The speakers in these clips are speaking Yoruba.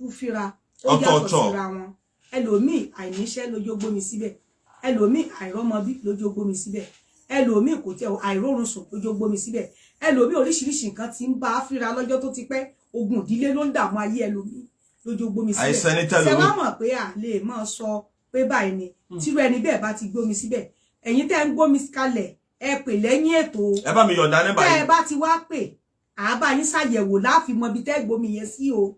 kálukú fíra ó yàtọ̀ Ọ̀tọ̀ọ̀tọ̀. síra wọn. Ẹlòmíì, àìníṣẹ́ lójó gbómi síbẹ̀. Ẹlòmíì, àìrọ́mọbí lójó gbómi síbẹ̀. Ẹlòmíì, kò tẹ àìrórun sùn lójó gbómi síbẹ̀. Ẹlòmíì, oríṣiríṣi nǹkan ti ń bá a fíra lọ́jọ́ tó ti pẹ́. Ogun ìdílé ló ń dààmú ayé ẹlòmíì lójó gbómi síbẹ̀. Àìsàn ní Ṣé tẹlòmíì. wàá mọ̀ pé à lè máa sọ pé báyìí ni tírú ẹni bẹ́ẹ̀ bá ti gbómi síbẹ̀? Ẹ̀yin tẹ́ ń gbómi kalẹ̀, ẹ pè lẹ́yìn ètò. Ẹ bá mi yọ̀ǹda nọ́mbà Tẹ́ ẹ yìí. bá ti wá pè, àá yín ṣàyẹ̀wò láàfin mọ ibi tẹ́ gbómi yẹn sí o.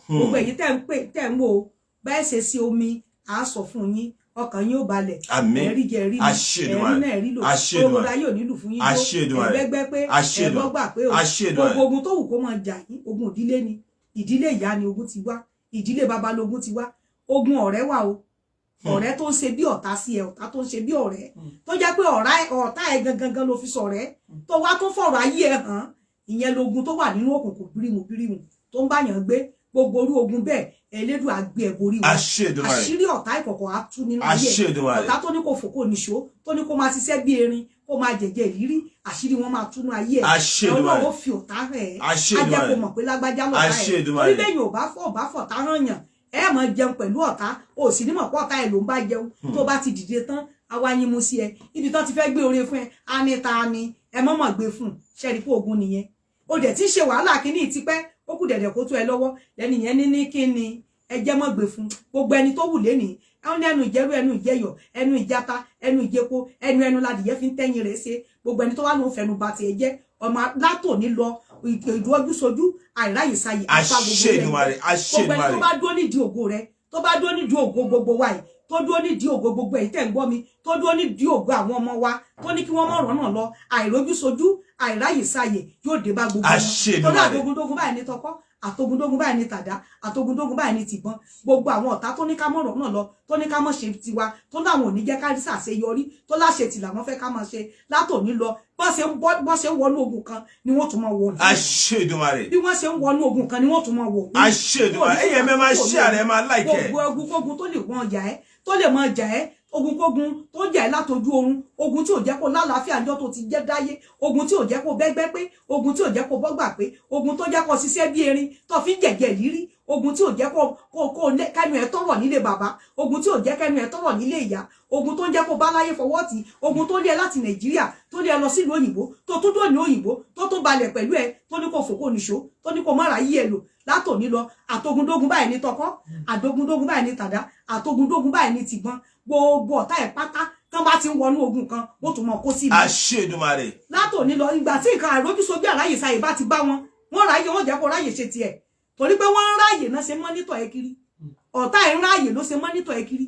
Gbogbo ẹ̀yin tẹ́ ń pè, tẹ́ ń wò ó, bẹ́ẹ̀ ṣe sí omi, à á sọ fún yín, ọkàn yín ó balẹ̀. Àmín. Ẹ̀rí jẹ, ẹ̀rí mu, Àṣẹ ẹ̀rí Èdùmàrè. náà, ẹ̀rí lò. Àṣẹ Èdùmàrè. Gbogbo ayé ò nílù fún yín tó. Àṣẹ Èdùmàrè. Ẹ̀gbẹ́gbẹ́ pé Àṣẹ Èdùmàrè. ẹ̀gbọ́gbà pé o. Àṣẹ Èdùmàrè. Gbogbo ogun tó wù kó máa jà yín, ogun ìdílé ni, ìdílé ìyá ni ogun ti wá, ìdílé baba lógun ti wá, ogun ọ̀rẹ́ wà o, ọ̀rẹ́ tó ń ṣe bí ọ̀tá sí ẹ, ọ̀tá tó ń ṣe bí ọ̀rẹ́, tó jẹ́ pé ọ̀tá ẹ gangan gan ló fi ṣọ̀rẹ́, tó wá tó fọ̀rọ̀ ayé ẹ hàn. Ìyẹn logun tó wà nínú òkùnkùn bírímù bírímù tó ń báyàn gbé. Gbogbo orú ogun bẹ́ẹ̀, Elédùà á gbé ẹ borí wọn. Àṣẹ Èdùmàrè. Àṣírí ọ̀tá ìkọ̀kọ̀ á tú nínú ayé Àṣẹ ẹ. Èdùmàrè. Ọ̀tá tó ní kó fò kó níṣó, tó ní kó máa ṣiṣẹ́ bí erin, kó máa jẹ̀jẹ̀ ìrírí, àṣírí wọn máa túnú ayé ẹ. Àṣẹ Èdùmàrè. Ọlọ́run ó fi ọ̀tá hàn ẹ́. Àṣẹ Á jẹ́ kó Èdùmàrè. mọ̀ pé lágbájá lọ̀tá Àṣẹ ẹ̀. Èdùmàrè. Torí bẹ́ẹ̀ yóò bá fọ̀ bá fọ̀tá hàn yàn, ẹ máa jẹun pẹ̀lú ọ̀tá, o sì ní mọ̀ pé ọ̀tá ẹ̀ ló ń bá jẹun. Tó bá ti dìde tán, àwa yín mú sí ẹ. Ibi tán ti fẹ́ gbé oore fún ẹ, á ní ta ni ẹ mọ̀mọ̀ gbé fún un. Ṣẹ́ni pé ogun nìyẹn. O dẹ̀ ti ṣe wàhálà kínní tipẹ́, ó kù dẹ̀dẹ̀ kó tó ẹ lọ́wọ́ lẹ́nu yẹn ní kíni ẹ jẹ́ mọ́ gbé fún. Gbogbo ẹni tó wù lénìí, ẹnu ní ẹnu ìjẹ́rú, ẹnu ìjẹyọ̀, ẹnu ìjata, ẹnu ìjẹpo, ẹnu ẹnu ladìyẹ fi ń tẹ́yìn rẹ̀ ṣe. Gbogbo ẹni tó wà lóun fẹnu ba tiẹ̀ jẹ́, ọmọ látòní lọ, ìdúrójú sojú, àìráyè sáyè apá gbogbo Àṣẹ rẹ̀. Èdùmàrè. Àṣẹ Gbogbo ẹni tó Èdùmàrè. bá dúró nídìí ògo rẹ, tó bá dúró nídìí ògo gbogbo wa yìí, tó dúró nídìí ògo gbogbo èyí tẹ́ ń gbọ́ mi, tó dúró nídìí ògo àwọn ọmọ wa, tó ní kí wọ́n mọ̀ rọ́nà lọ, àìrójú sojú, àìráyè sáyè yóò dé bá gbogbo wọn. Àṣẹ Torí Èdùmàrè. àtogúndógún báyìí ní tọkọ́, àtogúndógún báyìí ní tàdá, àtogúndógún báyìí ní tìbọn. Gbogbo àwọn ọ̀tá tó ní ká mọ̀ rọ́nà lọ, tó ní ká mọ̀ ṣe tiwa, tó láwọn ò ní jẹ́ ká rí ṣàṣeyọrí, tó láṣẹ tì làwọn fẹ́ ká máa ṣe, látòní lọ, bọ́ ṣe ń wọnú ogun kan ni wọ́n tún máa wọ̀ ní. Àṣẹ Èdùmàrè. Bí wọ́n ṣe ń wọnú ogun kan ni wọ́n tún máa wọ̀ ní. Àṣẹ Èdùmàrè. Ẹ̀yin ẹ máa share, ẹ máa like ẹ. Gbogbo ogun kógun tó lè wọ́n jà ẹ́, tó lè máa jà ẹ́, ogun kógun tó jà ẹ́ látojú oorun, ogun tí ò jẹ́ kó lálàáfíà ńjọ́ tó ti jẹ́ dáyé, ogun tí ò jẹ́ kó bẹ́gbẹ́ pé, ogun tí ò jẹ́ kó bọ́gbà pé, ogun tó jẹ́ kó ṣiṣẹ́ bí erin tó fi ń jẹ̀jẹ̀ lírí, ogun tí ò jẹ́ kó kẹ́nu ẹ̀ tọ̀rọ̀ nílé bàbá, ogun tí ò jẹ́ kẹ́nu ẹ̀ tọ̀rọ̀ nílé ìyá, ogun tó ń jẹ́ kó bá láyé fọwọ́ tì, ogun tó lé ẹ láti Nàìjíríà, tó lé ẹ lọ sílùú òyìnbó, tó tún dò ní òyìnbó, tó tún balẹ̀ pẹ̀lú ẹ, tó ní kó fò kó nìṣó, tó ní kó má ra yí ẹ lò, látòní lọ, àtogúndógún báyìí ní tọkọ́, àdógúndógún báyìí ní tàdá, àtogúndógún báyìí ní tìbọn. Gbogbo ọ̀tá ẹ̀ pátá tán bá ti ń wọnú ogun kan, wọ́n tún mọ kó sí mi. Àṣẹ Èdùmàrè. Látòní lọ, ìgbà tí nǹkan àrójúsojú, àráyè sáyè bá ti bá wọn, wọ́n ráyè, wọ́n jẹ́ kó ráyè ṣe tiẹ̀, torí pé wọ́n ń ráyè náà ṣe monitor ẹ kiri. Ọ̀tá ẹ̀ ń ráyè ló ṣe monitor ẹ kiri.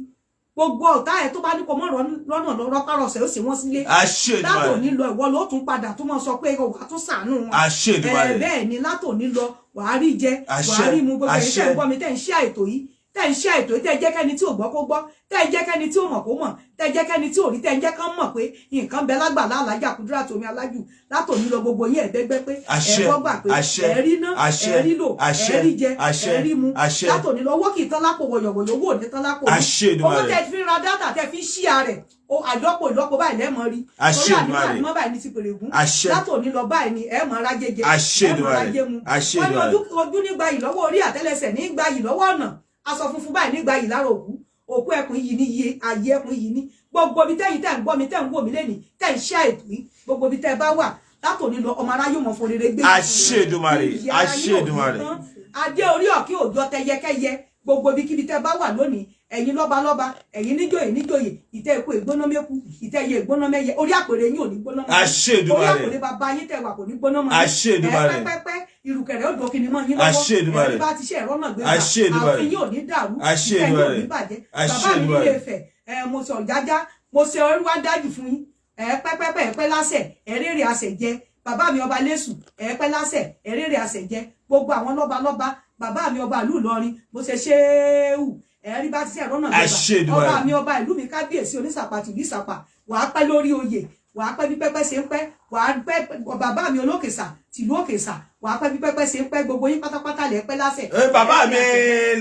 Gbogbo ọ̀tá ẹ̀ tó bá ní kó mọ́ lọ́nà lọ, rọ́párọsẹ̀ ó sì wọ́n sílé. Àṣẹ Èdùmàrè. Látòní lọ, ìwọ ló tún padà tó mọ sọ pé wàá tún ṣàánú wọn. Àṣẹ Èdùmàrè. Ẹ bẹ́ẹ̀ ni, látòní lọ, wàá rí jẹ, Àṣẹ, wàá rí mu. Gbogbo ẹ̀yin tẹ́ ń àṣẹ. gbọ́ mi, tẹ́ ń ṣe àìtò yìí, tẹ́ ń ṣe àìtò yìí, tẹ́ jẹ́ kẹ́ni tí ò gbọ́ kó gbọ́, tẹ́ jẹ́ kẹ́ni tí ò mọ̀ kó mọ̀, tẹ́ jẹ́ kẹ́ni tí ò rí, tẹ́ jẹ́ kán mọ̀ pé nǹkan bẹ lágbàlá Alájà Kudirat Omi Alájù. Látòní lọ, gbogbo yín, ẹ̀ẹ́dẹ́gbẹ́ pé Àṣẹ, ẹ̀gbọ́ gbà pé àṣẹ, ẹ̀rí ná, àṣẹ, ẹ̀rí lò, àṣẹ, ẹ̀rí jẹ, àṣẹ, ẹ̀rí mu. Àṣẹ. Látòní lọ, owó kì í tán lápò wọ̀yọ̀wọ̀yọ̀, owó ò ní tán lápò yín. Àṣẹ Èdùmàrè. Owó tẹ́ fi ń ra data, tẹ́ fi ń ṣíà rẹ̀ o, àjọpọ̀ ìlọ́po báyìí lẹ́mọ̀ rí. Àṣẹ Torí àdúrà Èdùmàrè. ni wọ́n báyìí ní ti pèrègún. Àṣẹ. Látòní lọ báyìí ni ẹ mọ̀ rájẹjẹ, Àṣẹ ẹ mọ̀ Èdùmàrè. rájẹ mu. Àṣẹ Wọ́n ní Èdùmàrè. ojú nígbà yìí lọ́wọ́ orí, àtẹ́lẹsẹ̀ nígbà yìí lọ́wọ́ ọ̀nà, aṣọ funfun báyìí nígbà yìí lára òkú. Òkú ẹkùn yìí ní iye ayé ẹkùn yìí ní. Gbogbo ibi tẹ́yìn tẹ́ ń gbọ́ mi, tẹ́ ń wò mí lẹ́nìí, tẹ́ ń ṣe ètò yìí, gbogbo ibi tẹ́ bá wà látòní lọ, ọmọ aráyé mọ̀ fún rere gbé. Àṣẹ Èdùmàrè. Ìyà ara Àṣẹ yín ò ní Èdùmàrè. tán. Adé orí ọ̀kí òjò tẹyẹkẹyẹ. Gbogbo ibikíbi tẹ́ bá wà lónìí, ẹ̀yin lọ́balọ́ba, ẹ̀yin níjòyè níjòyè, ìtẹ́ eku ìgbóná mẹ́ku, ìtẹ́ ẹyẹ ìgbóná mẹ́yẹ, orí àpèrè yín ò ní gbóná mọ́. Àṣẹ Orí Èdùmàrè. àpèrè bàbá yín tẹ́ wà kò ní gbóná mọ́. Àṣẹ Èdùmàrè. Ẹ pẹ́pẹ́pẹ́, ìrùkẹ̀rẹ̀ ó dókínì mọ́ yín lọ́wọ́. Àṣẹ Èdùmàrè. Ẹ̀rí bá ti ṣe ẹ̀rọ náà gbé. Àṣẹ Èdùmàrè. Ààfin yín ò ní dàrú. Àṣẹ Ìtẹ́ yín ò Èdùmàrè. ní bàjẹ́. Àṣẹ Bàbá mi Èdùmàrè. nílé Ifẹ̀, ẹ mo sọ jájá, mo ṣe orí wá dájú fún yín. Ẹ pẹ́pẹ́pẹ́, ẹ pẹ́ lásẹ̀, ẹ rèrè àṣẹ jẹ. Bàbá mi ọba lẹ́sù, ẹ pẹ́ lásẹ̀, ẹ rèrè àṣẹ jẹ. Gbogbo àwọn lọ́ba lọ́ba, bàbá mi ọba ìlú Ìlọrin, mo ṣe ṣéwù, ẹ rí bá ti ṣe ẹ̀rọ náà. Àṣẹ Èdùmàrè. Ọba mi, ọba ìlú mi, kábíyèsí Onísàpá tìlú Ìsàpà, wàá pẹ́ lórí oyè, wàá pẹ́ bí pẹ́pẹ́ ṣe ń pẹ́, wàá pẹ́. Bàbá mi Olókèsà tìlú Òkèsà, wàá pẹ́ bí pẹ́pẹ́ ṣe ń pẹ́. Gbogbo yín pátápátá lẹ́ pẹ́ lásẹ̀. Ẹ bàbá mi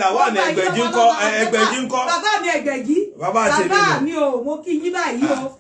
làwọn Ẹgbẹ̀jì ńkọ́? Ẹgbẹ̀jì ńkọ́? Bàbá mi Ẹgbẹ̀jì. Bàbá tèmi Bàbá nù. mi o, mo kí yín báyìí o.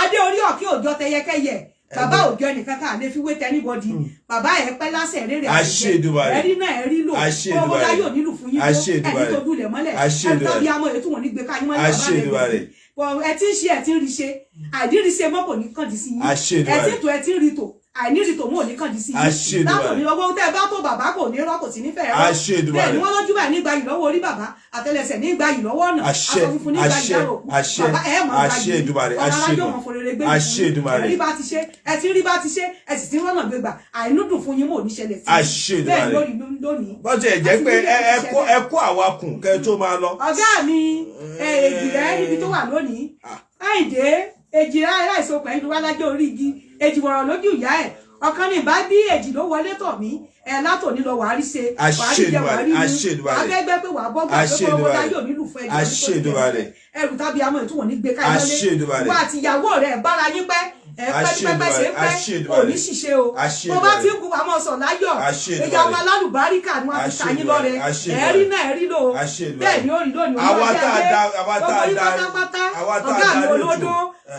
Adé orí ọ̀kí òjọ tẹyẹkẹyẹ. Bàbá òjò ẹnìkan ká lè fi wé tẹnibọdì. Bàbá ẹ pẹ́ lásẹ̀ rere. Àṣẹ Èdùmàrè. Ẹrí náà ẹrí lò. Àṣẹ owó Èdùmàrè. láyò nílùú fún yín tó Àṣẹ ẹni Èdùmàrè. tó dúlẹ̀ mọ́lẹ̀. Àṣẹ Ẹni tó Èdùmàrè. bí amọ̀ ètò wọn ní gbé káyín mọ́lẹ̀. Àṣẹ Bàbá mi Èdùmàrè. Bọ̀, ẹ ti ń ṣe, ẹ ti ń rí ṣe, àìdírí ṣe mọ́ kò ní kàn dí sí yín. Àṣẹ Ẹ ti Èdùmàrè. ń tò, ẹ ti ń rí tò, àìnírí tò mọ́ ò ní kàn dí sí yín. Àṣẹ Èdùmàrè. Látòní ọwọ́ tẹ́ ẹ bá tó bàbá kò ní rọ́, kò sí ní fẹ́ẹ́ rọ́. Àṣẹ Èdùmàrè. Bẹ́ẹ̀ ni wọ́n lójú báyìí nígbà yìí lọ́wọ́ orí bàbá, àtẹlẹsẹ̀ nígbà yìí lọ́wọ́ ọ̀nà, Àṣẹ, aṣọ funfun nígbà yìí àṣẹ, lára òkú. àṣẹ, Bàbá ẹ mọ̀ gbà àṣẹ yìí. Èdùmàrè, Ọ̀nà àṣẹ alájọ́ Èdùmàrè. wọn forere gbé. Àṣẹ Èdùmàrè. Ẹ̀rí bá ti ṣe, ẹ ti rí bá ti ṣe, ẹ sì ti ń rọ́nà gbégbà, àìnúdùn fún yín mò ní ṣẹlẹ̀ sí. Àṣẹ Bẹ́ẹ̀ Èdùmàrè. lórí lónìí. Bó tiẹ̀ jẹ́ pé ẹ kó àwa kùn kẹ́ ẹ tó máa lọ. Ọ̀gá mi èjìrẹ́ níbi tó wà lónìí, Àyìndé èjìrẹ́ aláìsokùn ẹ̀yìn wá lájọ́ orí igi èjì wọ̀rọ̀ lójú ìyá ẹ̀ ọ̀kan ní ìbá bí èjì ló wọlé tọ̀ mí ẹ̀ látòní lọ, wàá rí ṣe, wàá rí jẹ, wàá rí mu. Àṣẹ Èdùmàrè. Abẹ́gbẹ́ pé wàá bọ́ gbà pé Àṣẹ kọ́wọ́ Èdùmàrè. dáyọ̀ nílùú fún ẹjọ́. Àṣẹ Èdùmàrè. Ẹrù tábí amọ̀ ìtúwọ̀n ní gbé káyọ̀ Àṣẹ Èdùmàrè. wá àti ìyàwó rẹ̀ bára yín pẹ́ ẹ pẹ́. Àṣẹ Pẹ́pẹ́ ṣe Èdùmàrè. pẹ́. Àṣẹ Èdùmàrè. Òní ṣìṣe o. Àṣẹ Bó bá Èdùmàrè. ti ń kú àmọ́ sọ̀ láyọ̀. Àṣẹ Èyí Èdùmàrè. ọmọ alálùbáríkà ni wọ́n fi Àṣẹ ta yín lọ́rẹ. Èdùmàrè. Àṣẹ Ẹ̀rí Èdùmàrè. náà ẹ̀rí lò ó. Àṣẹ Èdùmàrè. Bẹ́ẹ̀ ni ó rí lónìí. Àwa Olúwa tá a jẹ́ àwa tá a gbogbo yín pátápátá. àwa tá a Ọ̀gá mi darí ètò. olódó,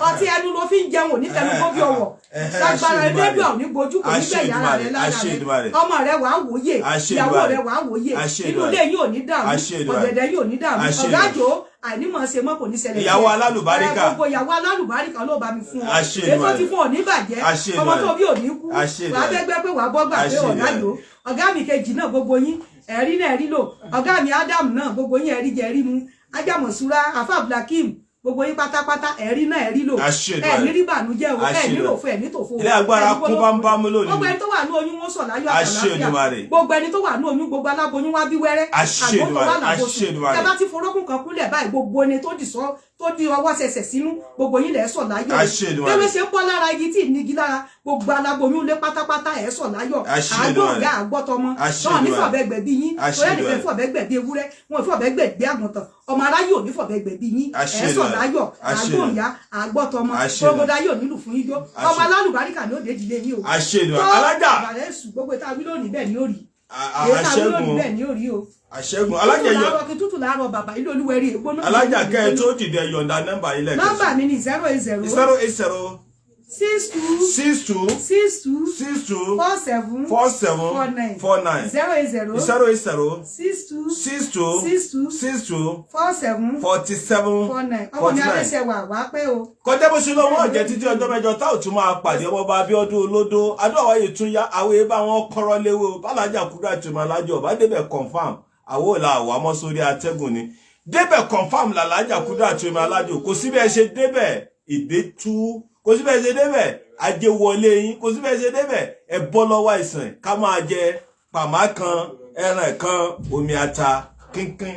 ọtí ẹnu ló fi ń jẹun, òní tẹnu kó bí ọwọ́. Àṣẹ Lágbára Èdùmàrè. Elédùà, òní gbojú kò ní Àṣẹ gbẹ̀yà ara rẹ Èdùmàrè. lára Àṣẹ rẹ. Èdùmàrè. Ọmọ rẹ wàá wòye. Àṣẹ Ìyàwó Èdùmàrè. rẹ wàá wòye. Àṣẹ Inú Èdùmàrè. ilé yìí ò ní dàrú. Àṣẹ Èdùmàrè. Ọ̀dẹ̀dẹ̀ yìí ò ní dàrú. Àṣẹ Ọ̀gá Èdùmàrè. àjò àìnímọ̀ ṣe mọ́ kò ní ṣẹlẹ̀ Ìyàwó sí ẹ. alálùbáríkà. Ẹ, gbogbo ìyàwó alálùbáríkà ló bá mi fún ọ. Àṣẹ Ètò Èdùmàrè. ti fún ọ ní bàjẹ́. Àṣẹ Ọmọ tó Èdùmàrè. bí ò ní kú. Àṣẹ Wàá Èdùmàrè. bẹ́gbẹ́ pé wàá bọ́ gbà pé Àṣẹ ọ̀gá Èdùmàrè. yòó. Ọ̀gá mi kejì náà, gbogbo yín ẹ̀rí náà ẹ̀rí lò. Ọ̀gá mi Ádámù náà, gbogbo yín ẹ̀rí jẹ ẹ̀rí mu. Ajámọ̀súra afa Abdulhakeem, gbogbo yín pátápátá ẹ̀rí náà ẹ̀rí lò. Àṣẹ Ẹ̀ Èdùmàrè. ní rí bànújẹ́ o. Àṣẹ Ẹ̀ ní Èdùmàrè. ròfo, ẹ̀ ní tòfo. Ilé agbára Ẹ̀ ní kún bámbámú lónìí. Gbogbo ẹni tó wà ní oyún wọn sọ̀ láyọ̀ Àṣẹ àtàlàáfíà. Èdùmàrè. Gbogbo ẹni tó wà ní oyún, gbogbo aláboyún wá bí wẹ́rẹ́. Àṣẹ Àgbo tó Èdùmàrè. wà lábòsùn. Àṣẹ Èdùmàrè. Tẹ́ bá ti forókùn kan kúnlẹ̀ báyìí, gbogbo ẹni tó dì sọ tó di ọwọ́ ṣẹṣẹ̀ sínú, gbogbo yín lẹ̀ sọ̀ láyọ̀. Àṣẹ Èdùmàrè. Bẹ́ẹ̀ ṣe ń bọ́ lára igi tí ì nígi lára, gbogbo aláboyún lé pátápátá ẹ̀ sọ̀ láyọ̀. Àṣẹ Àgbọ̀ Èdùmàrè. ọ̀gá àgbọ̀tọmọ Àṣẹ náà ní Èdùmàrè. fọ̀bẹ́gbẹ̀ bí yín. Àṣẹ Torí ẹnìkan Èdùmàrè. fọ̀bẹ́gbẹ̀ bí ewúrẹ́, wọn fọ̀bẹ́gbẹ̀ bí àgùntàn. Ọmọ aráyé ò ní fọ̀bẹ́gbẹ̀ bí yín. Àṣẹ Ẹ̀ sọ̀ Èdùmàrè. láyọ̀. Àṣẹ Àgbọ̀ ìyá àgbọ̀tọmọ. Àṣẹ Gbogbo Èdùmàrè. dayé ò nílù fún yín jó. Àṣẹ. Ọmọ alálùbáríkà ni ó dé ìdílé yín o. Àṣẹ Èdùmàrè. Tó Alájà. ìbàlẹ̀ èṣù, gbogbo ìta wí lónìí bẹ́ẹ̀ ni ó rí. Èyí tá a wí lónìí Àṣẹ́gun bẹ́ẹ̀ ni ó rí o. Àṣẹ́gun alájà Tútù yọ láàárọ̀ kí tútù láàárọ̀ bàbá ilé olúwẹ̀rí ègbóná. Alájà, kẹ́ ẹ tó dìde, yọ̀ǹda nọ́mbà yín lẹ́ẹ̀kan. Nọ́mbà mi ni 080 080 62 62 62 62 47 47 49. 49. 080 080 62 62 62 62 47 47 49. Ọmọ mi 49. Adéṣẹwà wá pẹ́ o. Kọjá bó ṣe lọ, wọn jẹ títí ọjọ́ mẹ́jọ tá ò tún máa pàdé. Ọmọọba Abíọ́dún Olódó adúláwáyé tún yá àwọn èèbá wọn kọrọ léwé o. Bálájà kúrò àtúmọ̀ alájọ ọba débẹ̀ confam àwọn ò la àwọ̀ àmọ́ sórí atẹ́gùn ni débẹ̀ confam làlájà kúrò àtúmọ̀ alájọ. Kò sí bẹ́ẹ̀ ṣe débẹ̀ ìdè tú, kò sí bẹ́ẹ̀ ṣe débẹ̀ ajé wọlé yín, kò sí bẹ́ẹ̀ ṣe débẹ̀ ẹ bọ́ lọ́wọ́ àìsàn. Ká máa jẹ pàmà kan, ẹran kan, omi ata kínkín.